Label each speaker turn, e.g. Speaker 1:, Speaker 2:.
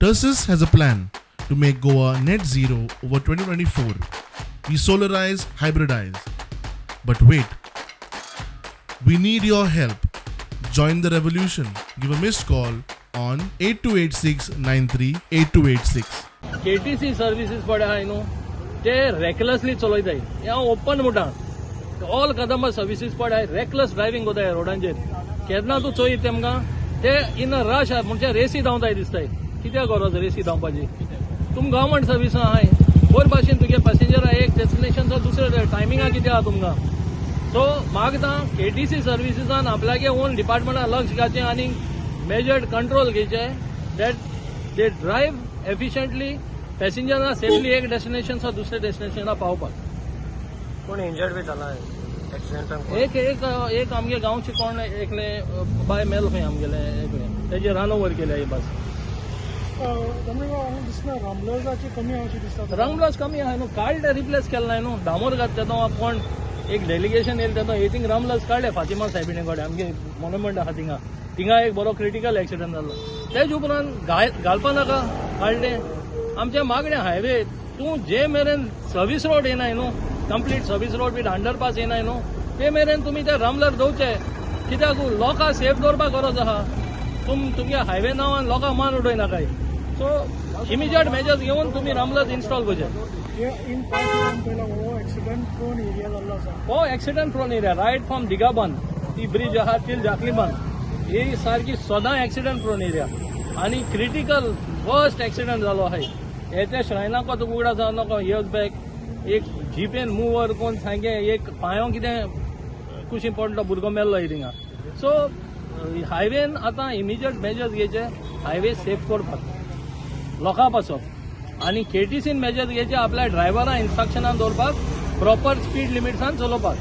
Speaker 1: Tersus has a plan to make Goa net zero over 2024. We solarize, hybridize. But wait, we need your help. Join the revolution. Give a missed call on 8286 938286.
Speaker 2: KTC services पळय आहाय न्हू, ते रेकलसली चलयताय. हें हांव open म्हणटा. All Kadamba services पळय, रेकलस driving कोताय रोडांचेर. केन्ना तूं चोयत तेमकां, ते इन अ रश म्हणजे रेसी धांवताय दिसताय. कित्याक गरज रेसी धांवपाची? तुम गव्हर्मेंट सर्वीस आहाय, बरे भाशेन तुगे पॅसेंजर एक डेस्टिनेशनचो दुसरे टायमिंगा कितें आहा तुमकां? सो मागता, केटीसी सर्विसीसान आपल्यागे ओन डिपार्टमेंटान लक्ष घालचें आनी मेजर्ड कंट्रोल घेवचें that they drive efficiently, पॅसेंजरां safely एक डेस्टिनेशन दुसऱ्या डेस्टिनेशना पावपाक.
Speaker 3: कोण इंजर्ड बी जाला एक्सिडेंटान?
Speaker 2: एक एक एक आमगे गांवचे कोण एकले बाय मेल खंय आमगेले एकले, तेजे रन ओवर केल्या ही बस.
Speaker 4: हांगा दिसना, रंबलर्साची कमी आहा अशी दिसता.
Speaker 2: रंबलर्स कमी आहा न्हू, काडले, रिप्लेस केले ना न्हू. डामोर घात तेदो कोण एक डेलिगेशन येयलें तेदो एथिंग रंबलर्स काडले. फातिमा साहेबिणे कडेन आमगे मोन्युमेंट आहा थिंगा, थिंगा एक बरो क्रिटिकल एक्सिडंट जालो. तेज उपरांत घालपा नाका काडले. आमच्या मागणे, हायवे तूं जे मेरेन सर्वीस रोड येनाय न्हू, complete service road with underpass येनाय न्हू, ते मेरेन तुमी ते रंबलर दवचे. कित्याक लोकां सेफ दवरपाक गरज आहा. तुमगे हायवे नांवान लोकांक मान उडय नाकाय. सो इमिजिएट मेजर्स घेवन तुमी रंबलर्स इन्स्टॉल करचे.
Speaker 4: हे इन पास्ट पयला हो एक्सिडंट प्रोन एरिया जाल्लो आसा.
Speaker 2: हो accident prone area right from Diga Band ती ब्रिज आहा तील जाकलीबांद, ही सारकी सदां एक्सिडंट प्रोन एरिया आनी क्रिटिकल वर्स्ट एक्सिडंट जालो आहाय. हे ते श्रायनाको तुका उगडास जावं नाका, इयर्स बॅक एक जिपेन मूवर कोण सामकें एक पांयो कितें कुशी पडलो, भुरगो मेल्लो थिंगा. सो हायवेन आतां इमिजिएट मेजर्स घेवचे हायवे सेफ करपाक लोकां पासत आनी केटीसीन मेजर्स घेवचे आपल्या ड्रायव्हरां इन्स्ट्रक्शनां दवरपाक, प्रॉपर स्पीड लिमिट्सान चलोवपाक.